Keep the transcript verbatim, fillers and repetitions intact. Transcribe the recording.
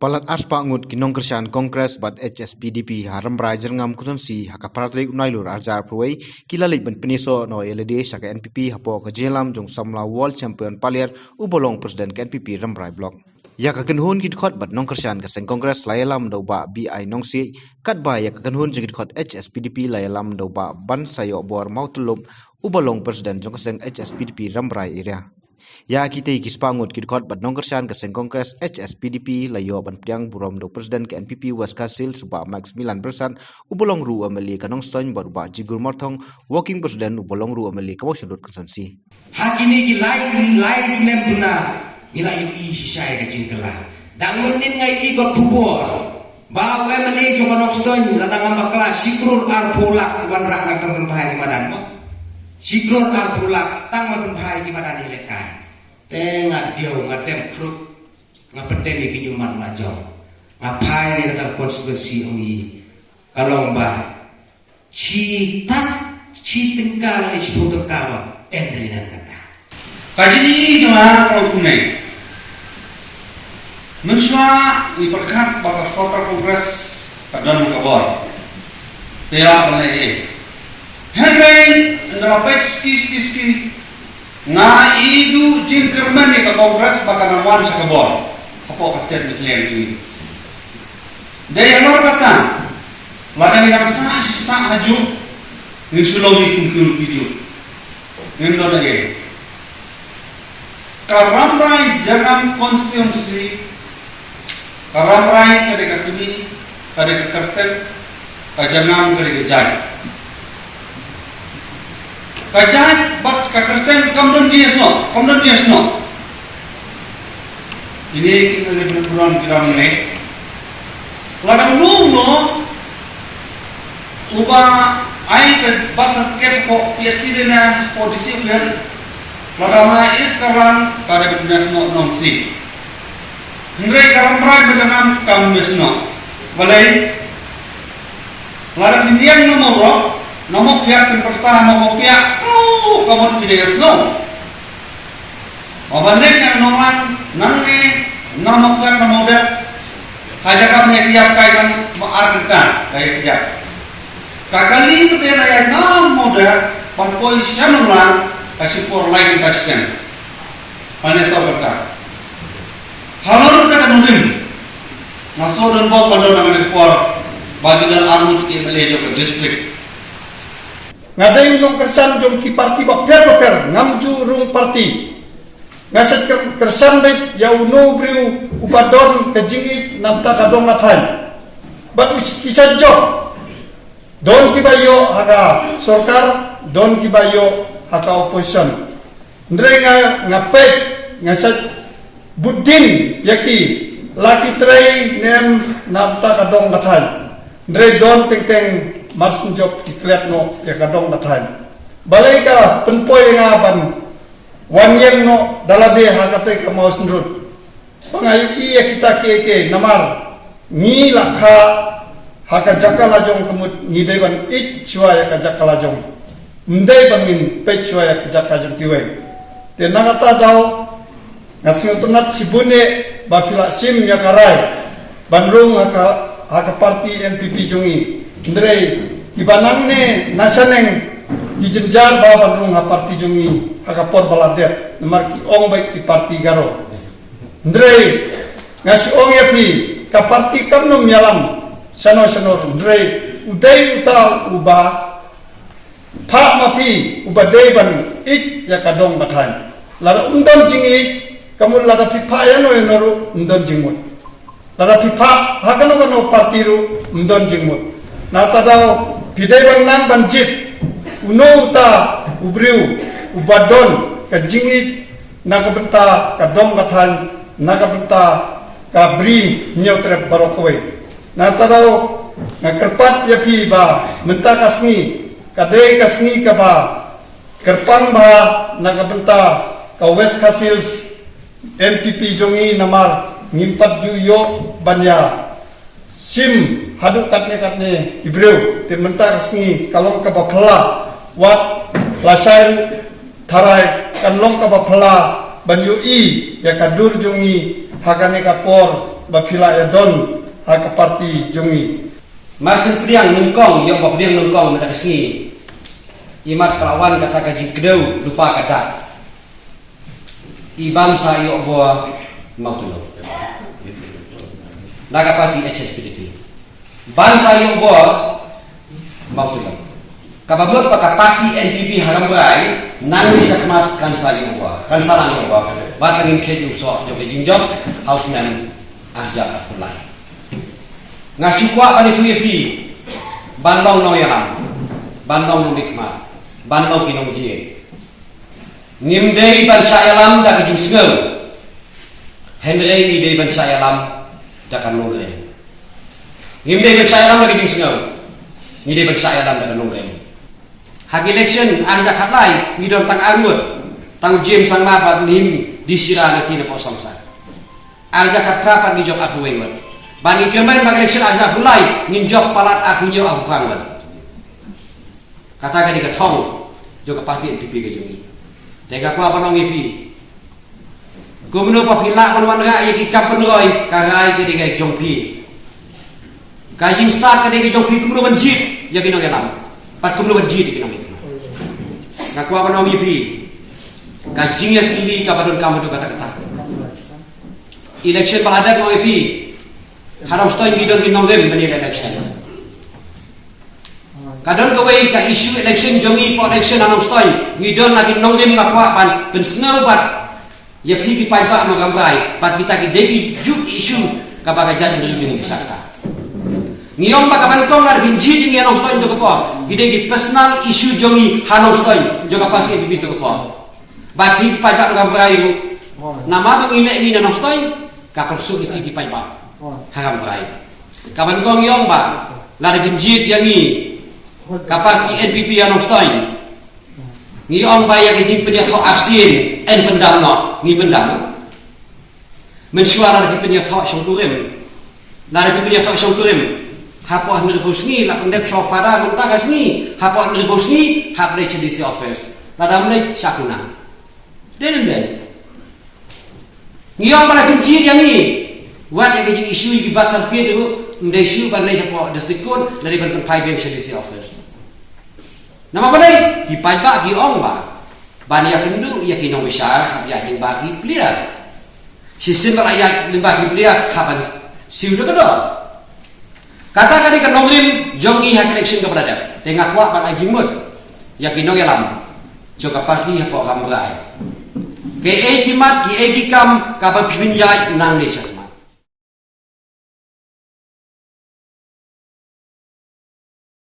Palat arspah ngut ki nongkyrshan Congress bad H S P D P ha Rambrai Jyrngam Constituency ha ka phra tarik u Nailur arhajar arphew wei ki la leit ban pynïasoh noh ïa lade sha ka N P P hapoh ka jingïalam jong u samla World Champion Paliar uba long President ka N P P Rambrai Block. Ïa ka kynhun ki dkhot bad nongkyrshan ka seng Congress la ïalam da u Bah B I Nongsiej, katba ïa ka kynhun jong ki dkhot H S P D P la ïalam da u Bah Bansaïohbor Mawtyllup uba long President jong ka seng H S P D P Rambrai Area. Ïa kitei ki spah ngut ki dkhot bad nongkyrshan ka seng Congress H S P D P la ïoh ban pdiang burom da u President ka N P P West Khasi Hills u Bah Maximilian Bersad uba long ruh u M L A ka Nongstoiñ bad u Bah Jigur Marthong, Working President uba long ruh u M L A ka Mawshynrut Constituency. Ha kine ki lai lai snem duna ngi la ïohi shisha ïa ka jingkylla. Dang mynnin nga ïohi ka khubor ba u M L A jong ka Nongstoiñ la dang ym bakla shi klur arphew lak wanrah na ka tang pynphai ki madan mo. Shi klur arphew lak tang ban pynphai ki madan ïalehkai. Te nga diaw, nga dem khrup, nga pyndem ïa ki ñiumat la jong. Nga phai ïa kata ka constituency ong i ka long ba shi tak, shi tyngka lane shiphew tyngka ba em dei nan kata. Ka jingïohi jong nga ka long kumne. Mynshuwa ngi pyrkhat ba ka Sorkar Congress ka don ka bor. Te la ka leh ei. Hynrei ynda la peit suki suki suki, nga ïohi jingkyrmen ïa ka Congress ba kan wan sha ka bor hapoh ka state Meghalaya jong ngi. Dei halor kata, lada ngi dang sah shisah hajuh, ngin shu long ïa ki kum ki ruh ki juh. Ngim don ei. Ka Rambrai Jyrngam constituency, ka Rambrai ka dei ka kmie, ka dei ka kyrteng, ka Jyrngam ka dei ka jait. Ka jait bad ka kyrteng kam don jingïasnoh, kam don jingïasnoh. Ine ki nongïalam ki ram ne. Lada uno uno uba ai ka birth certificate ko P S C lane ko D C office, lada ma is ka ran ka dei ban ïasnoh nongsi. Hynrei ka Rambrai ba jyrngam kam ïasnoh. Balei? Lada phi niang na Mawroh, na Mawkhiat phin pyrta Mawkhiat, oh, ka mut phi dei ka snow. Ba ban leit na Nonglang, nangne, na Mawkhiat na Mawdep, ha jaka ban ïa kiap kai kan ma ar kynta ka ïa kiap. Ka kali ka te na ïa na Mawdep ban poi sha Nonglang ka shipor lai kynta stem. Hane saw kynta. Halor kata ka nongrim, nga sngewdon bok ban don ha kane ka por ba ki don arngut ki M L A jong ka district. Nga dei u nongkyrshan jong ki parti bapher bapher, ngam ju rung parti. Nga sa kyr-, kyrshan beit ïa uno u briew uba don ka jingïeit na bynta ka dong ka thaiñ. Bad u ki sa jop. Don kiba ïoh ha ka sorkar, don kiba ïoh ha ka opposition. Hynrei nga, nga peit, nga sa bud dien ïa ki, la ki trei ne em na bynta ka dong ka thaiñ. Hynrei don teng teng mar syn jop ki klet noh ïa ka dong ka thaiñ. Balei ka pynpoi ïa nga ban wan ïeng noh da lade ha kata ka Mawsynrut. Ba nga ïohi ïa kita kiei kiei namar ngi la kha ha ka jaka la jong ka mut ngi dei ban ïeit shuwa ïa ka jaka la jong. Ym dei ba ngin peit shuwa ïa ka jaka jong kiwei. Te na kata daw nga sngewtynnat shibun eh ba phi la shim ïa ka rai ban rung ha ka, ha ka parti N P P jong ngi. Hynrei kiba nangne na shaneng ki jynjar ba ban rung ha parti jong ngi ha ka por ba la dep namar ki ong beit ki parti Garo. Hynrei nga shu ong ïa phi, ka parti kam nym ïalam shano shano, hynrei u dei uta uba phah ma phi uba dei ban ïeit ïa ka dong ka thaiñ. Lada ym don jingïeit, ka mut lada phi phah ïano ïano ruh ym don jingmut. Lada phi phah ha kano kano parti ruh ym don jingmut. Na kata daw phi dei ban nang ban jied uno uta u briew uba don ka jingïeit na ka bynta ka dong ka thaiñ, na ka bynta ka bri hynñiewtrep baroh kawei. Na kata daw nga kyrpad ïa phi ba mynta ka sngi ka dei ka sngi kaba kyrpang bha na ka bynta ka West Khasi Hills N P P jong ngi namar ngim pat ju ïoh ban ïa shim haduh katne katne ki briew. Te mynta ka sngi ka long kaba phylla, wat lashai ruh tharai kan long kaba phylla ban ïohi ïa ka dur jong ngi ha kane ka por ba phi la ïa don ha ka party jong ngi. Marsien pdiang nyngkong, ïoh ba pdiang nyngkong mynta ka sngi. Imat ka la wan kata ka jingkdew lypa ka dak. I ban sa ïoh bor Mawtulong na ka party H S P D P. Ban sa ïoh bor Mawtulong. Kaba mut ba ka party N P P ha Rambrai, nangne shakhmat kan sa ïoh bor, kan sa nang ïoh bor. Bad ngin khie u soh jong ka jingjop ha u snem arhajar arphew lai. Nga shu kwah ban ïathuh ïa phi, ban long nongïalam, ban long nongmihkhmat, ban long ki nongjied. Ngim dei ban shah ïalam da ka jingsngew, hynrei ngi dei ban shah ïalam da ka nongrim. Ngim dei ban shah ïalam da ka jingsngew, ngi dei ban shah ïalam da ka nongrim. Ha ka election arhajar khatlai ngi don tang arngut, tang u James Sangma bad Nehim D. Shira na ki na Pohsongsa. Arhajar khatphra pat ngi jop arphew wei ngut. Bad ngi kyrmen ba ka election arhajar arphew lai ngin jop palat arphew hynñiew arphew phra ngut. Kata ka dei ka thong jong ka party N P P ka jong ngi. Te nga kwah ban ong ïa phi, kumno ba phi lah ban wanrah ïa ki kam pynroi, ka rai ka dei ka jong phi. Ka jingstad ka dei ka jong phi, kumno ban jied ïa ki nongïalam, bad kumno ban jied ïa ki nongïalam. Nga kwah ban ong ïa phi, ka jingïakylli kaba donkam haduh katta katta. Election ba la dep, nga ong ïa phi, ha Nongstoiñ ngi don ki nongrim ban ïa election. Ka don kawei ka issue election jong ngi, por election ha Nongstoiñ ngi don la ki nongrim, nga kwah ban pynsngew bad ïa phi ki paidbah nong Rambrai, bad kita ki dei ki juk issue kaba ka jaitbynriew jong ngi ki sah kata. Ngi ong ba ka ban kong lada phin jied ïa ngi ha Nongstoiñ to ka por, ki dei ki personal issue jong ngi ha Nongstoiñ, jong ka party N P P to ka por. Bad phi ki paidbah nong Rambrai ruh, namar ba ngi leh ngi na Nongstoiñ, ka pynsuk ïa phi ki paidbah ha Rambrai. Ka ban kong ngi ong ba lada phin jied ïa ngi, ka party N P P ha Nongstoiñ, ngi ong ba ïa ka jingpynïathoh arsien yn pyndam noh, ngi pyndam. Mynshuwa lada phi pynïathoh shongkurim, lada phi pynïathoh shongkurim, hapoh hynriewphew sngi la pyndep sha u Fada mynta ka sngi, hapoh hynriewphew sngi hap leit sha D C office. Lada ym leit sha kuna. Dei ne ym dei? Ngi ong ba lada phin jied ïa ngi, wat ïa ka jing issue ïa ki birth certificate ruh ym dei shuh ban leit shapoh District Court, lada dei ban pynphai biang sha D C office. Namar balei? Ki paidbah ki ong ba ban ïakynduh ïa ki nongbishar hap ïaid lyngba ki pliar. Shisien ba la ïaid lyngba ki pliar hap ban siew da ka dor. Kata ka dei ka nongrim jong ngi ha ka election kaba la dep. Te nga kwah ban ai jingmut ïa ki nongïalam jong ka party hapoh Rambrai. Kiei ki mat, kiei ki kam kaba phi pynïaid nangne sha